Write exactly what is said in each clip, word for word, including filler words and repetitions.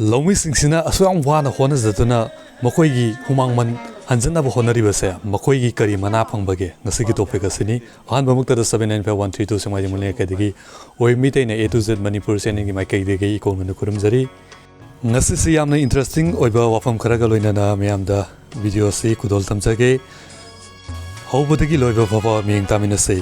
ꯂꯧꯃꯤꯁꯤꯡꯁꯤꯅ ꯑꯁꯨꯛ ꯌꯥꯝ ꯋꯥꯅ ꯍꯣꯠꯅꯖꯗꯨꯅ ꯃꯈꯣꯏꯒꯤ ꯍꯨꯃꯥꯡ ꯃꯟ ꯍꯟꯖꯟꯅꯕ ꯍꯣꯠꯅꯔꯤꯕꯁꯦ ꯃꯈꯣꯏꯒꯤ ꯀꯔꯤ ꯃꯅꯥ ꯐꯪꯕꯒꯦ? ꯉꯁꯤꯒꯤ topic ꯑꯁꯤꯅꯤ꯫ ꯑꯍꯥꯟꯕꯃꯛꯇꯗ seven nine five one three two ꯁꯦꯛꯃꯥꯏ ꯅꯤꯉꯣꯜ ꯂꯩꯀꯥꯏꯗꯒꯤ ꯑꯣꯏ ꯃꯤꯇꯩꯅ A to Z ꯃꯅꯤꯄꯨꯔ channelꯒꯤ ꯃꯥꯏꯀꯩꯗꯒꯤ ꯏꯀꯣꯡꯅꯅ ꯈꯨꯔꯨꯝꯖꯔꯤ꯫ ꯉꯁꯤꯁꯤ ꯌꯥꯝꯅ interesting ꯑꯣꯏꯕ ꯋꯥꯐꯝ ꯈꯔꯒ ꯂꯣꯏꯅꯅ ꯃꯌꯥꯝꯗ video ꯑꯁꯤ ꯈꯨꯗꯣꯜ ꯇꯝꯖꯒꯦ꯫ ꯍꯧꯕꯗꯒꯤ ꯂꯣꯏꯕ ꯐꯥꯎꯕ ꯃꯤꯠꯌꯦꯡ ꯇꯥꯃꯤꯟꯅꯁꯤ꯫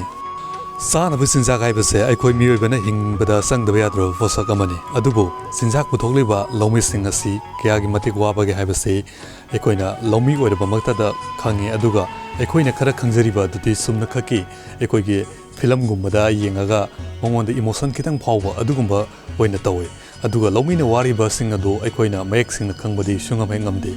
ꯆꯥꯅꯕ ꯆꯤꯟꯖꯥꯛ ꯍꯥꯏꯕꯁꯦ ꯑꯩꯈꯣꯏ ꯃꯤꯑꯣꯏꯕꯅ ꯍꯤꯡꯕꯗ ꯆꯪꯗꯕ ꯌꯥꯗ꯭ꯔꯕ ꯄꯣꯠꯁꯛ ꯑꯃꯅꯤ꯫ ꯑꯗꯨꯕꯨ ꯆꯤꯟꯖꯥꯛ ꯄꯨꯊꯣꯛꯂꯤꯕ ꯂꯧꯃꯤꯁꯤꯡ ꯑꯁꯤ ꯀꯌꯥꯒꯤ ꯃꯇꯤꯛ ꯋꯥꯕꯒꯦ ꯍꯥꯏꯕꯁꯤ ꯑꯩꯈꯣꯏꯅ ꯂꯧꯃꯤ ꯑꯣꯏꯔꯕꯃꯛꯇꯗ ꯈꯪꯉꯤ꯫ ꯑꯗꯨꯒ ꯑꯩꯈꯣꯏꯅ ꯈꯔ ꯈꯪꯖꯔꯤꯕ ꯑꯗꯨꯗꯤ ꯆꯨꯝꯅꯈꯛꯀꯤ ꯑꯩꯈꯣꯏꯒꯤ filmꯒꯨꯝꯕꯗ ꯌꯦꯡꯉꯒ ꯃꯉꯣꯟꯗ emotion ꯈꯤꯇꯪ ꯐꯥꯎꯕ ꯑꯗꯨꯒꯨꯝꯕ ꯑꯣꯏꯅ ꯇꯧꯋꯤ꯫ ꯑꯗꯨꯒ ꯂꯧꯃꯤꯅ ꯋꯥꯔꯤꯕꯁꯤꯡ ꯑꯗꯨ ꯑꯩꯈꯣꯏꯅ ꯃꯌꯦꯛ ꯁꯦꯡꯅ ꯈꯪꯕꯗꯤ ꯁꯨꯡꯉꯝ ꯍꯦꯛ ꯉꯝꯗꯦ꯫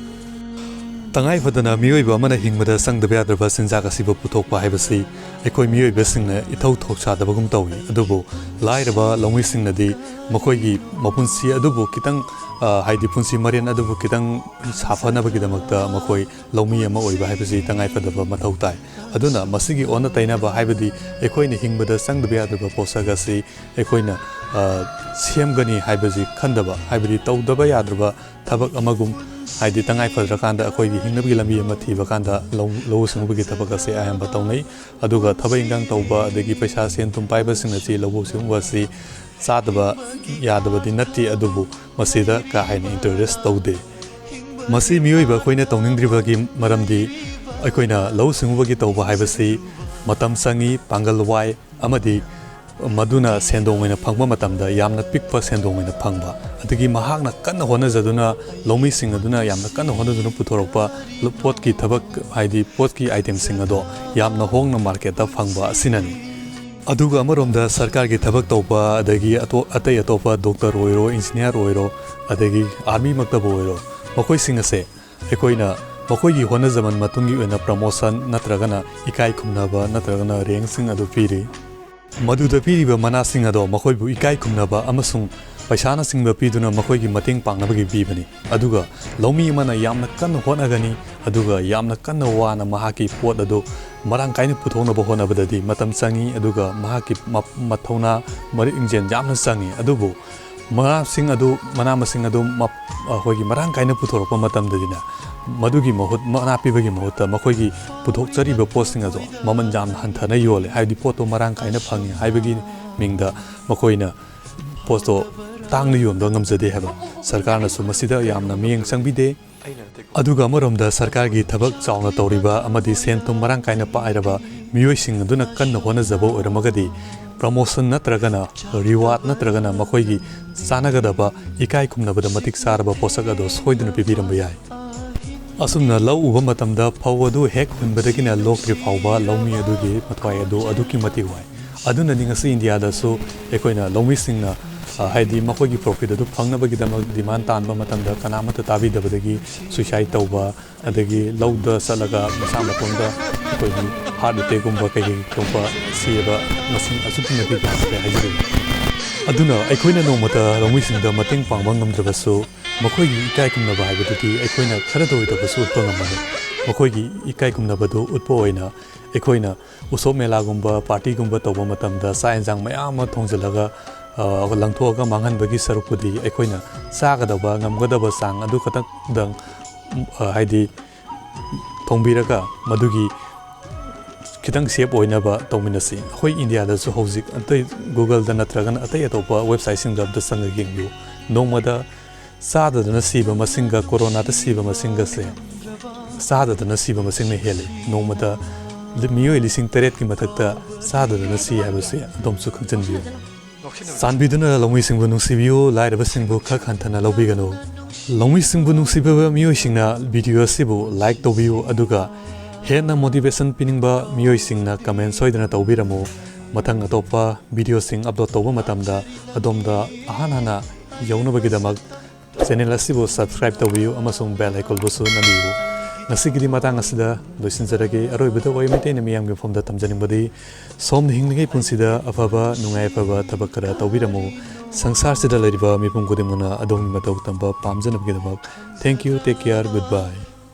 ꯇꯉꯥꯏ ꯐꯗꯅ ꯃꯤꯑꯣꯏꯕ ꯑꯃꯅ ꯍꯤꯡꯕꯗ ꯆꯪꯗꯕ ꯌꯥꯗ꯭ꯔꯕ ꯆꯤꯟꯖꯥꯛ ꯑꯁꯤꯕꯨ ꯄꯨꯊꯣꯛꯄ ꯍꯥꯏꯕꯁꯤ ꯑꯩꯈꯣꯏ ꯃꯤꯑꯣꯏꯕꯁꯤꯡꯅ ꯏꯊꯧ ꯊꯧꯁꯥꯗꯕꯒꯨꯝ ꯇꯧꯏ꯫ ꯑꯗꯨꯕꯨ ꯂꯥꯏꯔꯕ ꯂꯧꯃꯤꯁꯤꯡꯅꯗꯤ ꯃꯈꯣꯏꯒꯤ ꯃꯄꯨꯟꯁꯤ ꯑꯗꯨꯕꯨ ꯈꯤꯇꯪ, ꯑ, ꯍꯥꯏꯗꯤ ꯄꯨꯟꯁꯤ ꯃꯔꯦꯟ ꯑꯗꯨꯕꯨ ꯈꯤꯇꯪ ꯁꯥꯐꯅꯕꯒꯤꯗꯃꯛꯇ ꯃꯈꯣꯏ ꯂꯧꯃꯤ ꯑꯃ ꯑꯣꯏꯕ ꯍꯥꯏꯕꯁꯤ ꯇꯉꯥꯏ ꯐꯗꯕ ꯃꯊꯧ ꯇꯥꯏ꯫ ꯑꯗꯨꯅ ꯃꯁꯤꯒꯤ ꯑꯣꯟꯅ ꯇꯩꯅꯕ ꯍꯥꯏꯕꯗꯤ ꯑꯩꯈꯣꯏꯅ ꯍꯤꯡꯕꯗ ꯆꯪꯗꯕ ꯌꯥꯗ꯭ꯔꯕ ꯄꯣꯠꯁꯛ ꯑꯁꯤ ꯑꯩꯈꯣꯏꯅ, ꯑ, ꯁꯦꯝꯒꯅꯤ ꯍꯥꯏꯕꯁꯤ ꯈꯟꯗꯕ, ꯍꯥꯏꯕꯗꯤ ꯇꯧꯗꯕ ꯌꯥꯗ꯭ꯔꯕ ꯊꯕꯛ ꯑꯃꯒꯨꯝ, ꯍꯥꯏꯗꯤ ꯇꯉꯥꯏ ꯐꯗ꯭ꯔꯀꯥꯟꯗ ꯑꯩꯈꯣꯏꯒꯤ ꯍꯤꯡꯅꯕꯒꯤ ꯂꯝꯕꯤ ꯑꯃ ꯊꯤꯕ ꯀꯥꯟꯗ ꯂꯧ-, ꯂꯧꯎ ꯁꯤꯡꯎꯕꯒꯤ ꯊꯕꯛ ꯑꯁꯤ ꯑꯌꯥꯝꯕ ꯇꯧꯅꯩ꯫ ꯑꯗꯨꯒ ꯊꯕꯛ ꯏꯟꯈꯥꯡ ꯇꯧꯕ ꯑꯗꯒꯤ ꯄꯩꯁꯥ ꯁꯦꯟ ꯊꯨꯝ ꯄꯥꯏꯕꯁꯤꯡ ꯑꯁꯤ ꯂꯧꯎ ꯁꯤꯡꯎꯕ ꯑꯁꯤ ꯆꯥꯗꯕ ꯌꯥꯗꯕꯗꯤ ꯅꯠꯇꯦ, ꯑꯗꯨꯕꯨ ꯃꯁꯤꯗ ꯀꯥ ꯍꯦꯟꯅ interest ꯇꯧꯗꯦ꯫ ꯃꯁꯤ ꯃꯤꯑꯣꯏꯕ ꯑꯩꯈꯣꯏꯅ ꯇꯧꯅꯤꯡꯗ꯭ꯔꯤꯕꯒꯤ ꯃꯔꯝꯗꯤ ꯑꯩꯈꯣꯏꯅ ꯂꯧꯎ ꯁꯤꯡꯎꯕꯒꯤ ꯇꯧꯕ ꯍꯥꯏꯕꯁꯤ ꯃꯇꯝ ꯆꯪꯏ, ꯄꯥꯡꯒꯜ ꯋꯥꯏ, ꯑꯃꯗꯤ ꯃꯗꯨꯅ ꯁꯦꯟꯗꯣꯡ ꯑꯣꯏꯅ ꯐꯪꯕ ꯃꯇꯝꯗ ꯌꯥꯝꯅ ꯄꯤꯛꯄ ꯁꯦꯟꯗꯣꯡ ꯑꯣꯏꯅ ꯐꯪꯕ, ꯑꯗꯒꯤ ꯃꯍꯥꯛꯅ ꯀꯟꯅ ꯍꯣꯠꯅꯖꯗꯨꯅ, ꯂꯧꯃꯤꯁꯤꯡ ꯑꯗꯨꯅ ꯌꯥꯝꯅ ꯀꯟꯅ ꯍꯣꯠꯅꯗꯨꯅ ꯄꯨꯊꯣꯔꯛꯄ ꯄꯣꯠꯀꯤ ꯊꯕꯛ, ꯍꯥꯏꯗꯤ ꯄꯣꯠꯀꯤ itemꯁꯤꯡ ꯑꯗꯣ ꯌꯥꯝꯅ ꯍꯣꯡꯅ marketꯇ ꯐꯪꯕ ꯑꯁꯤꯅꯅꯤ꯫ ꯑꯗꯨꯒ ꯑꯃꯔꯣꯝꯗ ꯁꯔꯀꯥꯔꯒꯤ ꯊꯕꯛ ꯇꯧꯕ, ꯑꯗꯒꯤ ꯑꯇꯣ-, ꯑꯇꯩ ꯑꯇꯣꯞꯄ doctor ꯑꯣꯏꯔꯣ, engineer ꯑꯣꯏꯔꯣ, ꯑꯗꯒꯤ armyꯃꯛꯇꯕꯨ ꯑꯣꯏꯔꯣ, ꯃꯈꯣꯏꯁꯤꯡ ꯑꯁꯦ ꯑꯩꯈꯣꯏꯅ ꯃꯈꯣꯏꯒꯤ ꯍꯣꯠꯅꯖꯃꯟ ꯃꯇꯨꯡꯒꯤ ꯑꯣꯏꯅ promotion ꯅꯠꯇ꯭ꯔꯒꯅ ꯏꯀꯥꯏ ꯈꯨꯝꯅꯕ ꯅꯠꯇ꯭ꯔꯒꯅ rankꯁꯤꯡ ꯑꯗꯨ ꯄꯤꯔꯤ꯫ ꯃꯗꯨꯗ ꯄꯤꯔꯤꯕ ꯃꯅꯥꯁꯤꯡ ꯑꯗꯣ ꯃꯈꯣꯏꯕꯨ ꯏꯀꯥꯏ ꯈꯨꯝꯅꯕ ꯑꯃꯁꯨꯡ ꯄꯩꯁꯥꯅꯆꯤꯡꯕ ꯄꯤꯗꯨꯅ ꯃꯈꯣꯏꯒꯤ ꯃꯇꯦꯡ ꯄꯥꯡꯅꯕꯒꯤ ꯄꯤꯕꯅꯤ꯫ ꯑꯗꯨꯒ ꯂꯧꯃꯤ ꯑꯃꯅ ꯌꯥꯝꯅ ꯀꯟꯅ ꯍꯣꯠꯅꯒꯅꯤ, ꯑꯗꯨꯒ ꯌꯥꯝꯅ ꯀꯟꯅ ꯋꯥꯅ ꯃꯍꯥꯛꯀꯤ ꯄꯣꯠ ꯑꯗꯨ ꯃꯔꯥꯡ ꯀꯥꯏꯅ ꯄꯨꯊꯣꯛꯅꯕ ꯍꯣꯠꯅꯕꯗꯗꯤ ꯃꯇꯝ ꯆꯪꯏ, ꯑꯗꯨꯒ ꯃꯍꯥꯛꯀꯤ ꯃ-, ꯃꯊꯧꯅꯥ, ꯃꯔꯤꯛ ꯃꯤꯡꯖꯦꯜ ꯌꯥꯝꯅ ꯆꯪꯏ꯫ ꯑꯗꯨꯕꯨ ꯃꯅꯥꯁꯤꯡ ꯑꯗꯨ, ꯃꯅꯥ ꯃꯁꯤꯡ ꯑꯗꯨ ꯃ-, ꯑꯩꯈꯣꯏꯒꯤ ꯃꯔꯥꯡ ꯀꯥꯏꯅ ꯄꯨꯊꯣꯔꯛꯄ ꯃꯇꯝꯗꯗꯤꯅꯦ, ꯃꯗꯨꯒꯤ ꯃꯍꯨꯠ, ꯃꯅꯥ ꯄꯤꯕꯒꯤ ꯃꯍꯨꯠꯇ ꯃꯈꯣꯏꯒꯤ ꯄꯨꯊꯣꯛꯆꯔꯤꯕ ꯄꯣꯠꯁꯤꯡ ꯑꯗꯣ ꯃꯃꯜ ꯌꯥꯝꯅ ꯍꯟꯊꯅ ꯌꯣꯜꯂꯦ꯫ ꯍꯥꯏꯕꯗꯤ ꯄꯣꯠꯇꯣ ꯃꯔꯥꯡ ꯀꯥꯏꯅ ꯐꯪꯉꯦ ꯍꯥꯏꯕꯒꯤ ꯃꯤꯡꯗ ꯃꯈꯣꯏꯅ ꯄꯣꯠꯇꯣ ꯇꯥꯡꯅ ꯌꯣꯟꯕ ꯉꯝꯖꯗꯦ ꯍꯥꯏꯕ꯫ ꯁꯔꯀꯥꯔꯅꯁꯨ ꯃꯁꯤꯗ ꯌꯥꯝꯅ ꯃꯤꯠꯌꯦꯡ ꯆꯪꯕꯤꯗꯦ꯫ ꯑꯗꯨꯒ ꯑꯃꯔꯣꯝꯗ ꯁꯔꯀꯥꯔꯒꯤ ꯊꯕꯛ ꯆꯥꯎꯅ ꯇꯧꯔꯤꯕ ꯑꯃꯗꯤ ꯁꯦꯟ ꯊꯨꯝ ꯃꯔꯥꯡ ꯀꯥꯏꯅ ꯄꯥꯏꯔꯕ ꯃꯤꯑꯣꯏꯁꯤꯡ ꯑꯗꯨꯅ ꯀꯟꯅ ꯍꯣꯠꯅꯖꯕ ꯑꯣꯏꯔꯝꯃꯒꯗꯤ, promotion ꯅꯠꯇ꯭ꯔꯒꯅ reward ꯅꯠꯇ꯭ꯔꯒꯅ ꯃꯈꯣꯏꯒꯤ ꯆꯥꯟꯅꯒꯗꯕ ꯏꯀꯥꯏ ꯈꯨꯝꯅꯕꯗ ꯃꯇꯤꯛ ꯆꯥꯔꯕ ꯄꯣꯠꯁꯛ ꯑꯗꯨ ꯁꯣꯏꯗꯅ ꯄꯤꯕꯤꯔꯝꯕ ꯌꯥꯏ꯫ ꯑꯁꯨꯝꯅ ꯂꯧ ꯎꯕ ꯃꯇꯝꯗ ꯐꯧ ꯑꯗꯨ ꯍꯦꯛ ꯍꯨꯟꯕꯗꯒꯤꯅ ꯂꯣꯛꯇ꯭ꯔꯤ ꯐꯥꯎꯕ ꯂꯧꯃꯤ ꯑꯗꯨꯒꯤ ꯃꯊ꯭ꯋꯥꯏ ꯑꯗꯨ ꯑꯗꯨꯛꯀꯤ ꯃꯇꯤꯛ ꯋꯥꯏ꯫ ꯑꯗꯨꯅꯅꯤ ꯉꯁꯤ ꯏꯟꯗꯤꯌꯥꯗꯁꯨ ꯑꯩꯈꯣꯏꯅ ꯂꯧꯃꯤꯁꯤꯡꯅ, ꯑ, ꯍꯥꯏꯗꯤ ꯃꯈꯣꯏꯒꯤ profit ꯑꯗꯨ ꯐꯪꯅꯕꯒꯤꯗꯃꯛ demand ꯇꯥꯟꯕ ꯃꯇꯝꯗ ꯀꯅꯥꯃꯠꯇ ꯇꯥꯕꯤꯗꯕꯗꯒꯤ suicide ꯇꯧꯕ, ꯑꯗꯒꯤ ꯂꯧꯗ ꯆꯠꯂꯒ ꯃꯁꯥ ꯃꯇꯣꯝꯗ ꯑꯩꯈꯣꯏꯒꯤ heart attackꯀꯨꯝꯕ ꯀꯩꯀꯩ ꯊꯣꯛꯄ, ꯁꯤꯕ ꯃꯁꯤꯡ ꯑꯁꯨꯛꯀꯤ ꯃꯇꯤꯛ ꯌꯥꯝꯈ꯭ꯔꯦ ꯍꯥꯏꯖꯔꯤꯕ꯫ ꯑꯗꯨꯅ ꯑꯩꯈꯣꯏꯅ ꯅꯣꯡꯃꯇ ꯂꯧꯃꯤꯁꯤꯡꯗ ꯃꯇꯦꯡ ꯄꯥꯡꯕ ꯉꯝꯗ꯭ꯔꯕꯁꯨ, ꯃꯈꯣꯏꯒꯤ ꯏꯀꯥꯏ ꯈꯨꯝꯅꯕ ꯍꯥꯏꯕꯗꯨꯗꯤ ꯑꯩꯈꯣꯏꯅ ꯈꯔꯗ ꯑꯣꯏꯔꯕꯁꯨ ꯎꯠꯄ ꯉꯝꯒꯅꯤ꯫ ꯃꯈꯣꯏꯒꯤ ꯏꯀꯥꯏ ꯈꯨꯝꯅꯕꯗꯨ ꯎꯠꯄ ꯑꯣꯏꯅ ꯑꯩꯈꯣꯏꯅ ꯎꯁꯣꯞ ꯃꯦꯂꯥꯒꯨꯝꯕ, partyꯒꯨꯝꯕ ꯇꯧꯕ ꯃꯇꯝꯗ ꯆꯥꯛ ꯌꯦꯟꯁꯥꯡ ꯃꯌꯥꯝ ꯑꯃ ꯊꯣꯡꯖꯤꯜꯂꯒ, ꯑ, ꯂꯪꯊꯣꯛꯑꯒ ꯃꯥꯡꯍꯟꯕꯒꯤ ꯁꯔꯨꯛꯄꯨꯗꯤ, ꯑꯩꯈꯣꯏꯅ ꯆꯥꯒꯗꯕ ꯉꯝꯒꯗꯕ ꯆꯥꯡ ꯑꯗꯨ ꯈꯛꯇꯪꯗꯪ, ꯑ, ꯍꯥꯏꯗꯤ ꯊꯣꯡꯕꯤꯔꯒ ꯃꯗꯨꯒꯤ ꯈꯤꯇꯪ safe ꯑꯣꯏꯅꯕ ꯇꯧꯃꯤꯟꯅꯁꯤ꯫ ꯑꯩꯈꯣꯏ ꯏꯟꯗꯤꯌꯥꯗꯁꯨ ꯍꯧꯖꯤꯛ ꯑꯇꯩ Googleꯗ ꯅꯠꯇ꯭ꯔꯒꯅ ꯑꯇꯩ ꯑꯇꯣꯞꯄ websiteꯁꯤꯡꯗ ꯑꯝꯇ ꯆꯪꯉꯒ ꯌꯦꯡꯕꯤꯌꯨ꯫ ꯅꯣꯡꯃꯗ ꯆꯥꯗꯗꯅ ꯁꯤꯕ ꯃꯁꯤꯡꯒ ꯀꯣꯔꯣꯅꯥꯗ ꯁꯤꯕ ꯃꯁꯤꯡꯒꯁꯦ ꯆꯥꯗꯗꯅ ꯁꯤꯕ ꯃꯁꯤꯡꯅ ꯍꯦꯜꯂꯤ꯫ ꯅꯣꯡꯃꯗ ꯂꯤ-, ꯃꯤꯑꯣꯏ ꯂꯤꯁꯤꯡ ꯇꯔꯦꯠꯀꯤ ꯃꯊꯛꯇ ꯆꯥꯗꯗꯅ ꯁꯤ ꯍꯥꯏꯕꯁꯦ ꯑꯗꯣꯝꯁꯨ ꯈꯪꯖꯤꯟꯕꯤꯌꯨ꯫ ꯆꯥꯟꯕꯤꯗꯨꯅ ꯂꯧꯃꯤꯁꯤꯡꯕꯨ ꯅꯨꯡꯁꯤꯕꯤꯌꯨ, ꯂꯥꯏꯔꯕꯁꯤꯡꯕꯨ ꯈꯛ ꯍꯟꯊꯅ ꯂꯧꯕꯤꯒꯅꯨ꯫ ꯂꯧꯃꯤꯁꯤꯡꯕꯨ ꯅꯨꯡꯁꯤꯕꯤꯕ ꯃꯤꯑꯣꯏꯁꯤꯡꯅ video ꯑꯁꯤꯕꯨ like ꯇꯧꯕꯤꯌꯨ, ꯑꯗꯨꯒ ꯍꯦꯟꯅ motivation ꯄꯤꯅꯤꯡꯕ ꯃꯤꯑꯣꯏꯁꯤꯡꯅ comment ꯁꯣꯏꯗꯅ ꯇꯧꯕꯤꯔꯝꯃꯨ꯫ ꯃꯊꯪ ꯑꯇꯣꯞꯄ videoꯁꯤꯡ upload ꯇꯧꯕ ꯃꯇꯝꯗ ꯑꯗꯣꯝꯗ ꯑꯍꯥꯟ ꯍꯥꯟꯅ ꯌꯧꯅꯕꯒꯤꯗꯃꯛ channel ꯑꯁꯤꯕꯨ subscribe ꯇꯧꯕꯤꯌꯨ ꯑꯃꯁꯨꯡ bell iconꯕꯨꯁꯨ ꯅꯝꯕꯤꯌꯨ꯫ ꯉꯁꯤꯒꯤꯗꯤ ꯃꯇꯥꯡ ꯑꯁꯤꯗ ꯂꯣꯏꯁꯤꯟꯖꯔꯒꯦ꯫ ꯑꯔꯣꯏꯕꯗ ꯑꯣꯏ ꯃꯩꯇꯩꯅ ꯃꯤꯌꯥꯝꯒꯤ ꯃꯐꯝꯗ ꯇꯝꯖꯅꯤꯡꯕꯗꯤ, ꯁꯣꯝꯅ ꯍꯤꯡꯂꯤꯉꯩ ꯄꯨꯟꯁꯤꯗ ꯑꯐꯕ, ꯅꯨꯡꯉꯥꯏ ꯑꯐꯕ ꯊꯕꯛ ꯈꯔ ꯇꯧꯕꯤꯔꯝꯃꯨ꯫ ꯁꯪꯁꯥꯔꯁꯤꯗ ꯂꯩꯔꯤꯕ ꯃꯤꯄꯨꯝ ꯈꯨꯗꯤꯡꯃꯛꯅ ꯑꯗꯣꯝꯒꯤ ꯃꯇꯧ ꯇꯝꯕ ꯄꯥꯝꯖꯅꯕꯒꯤꯗꯃꯛ꯫ Thank you, take care, goodbye꯫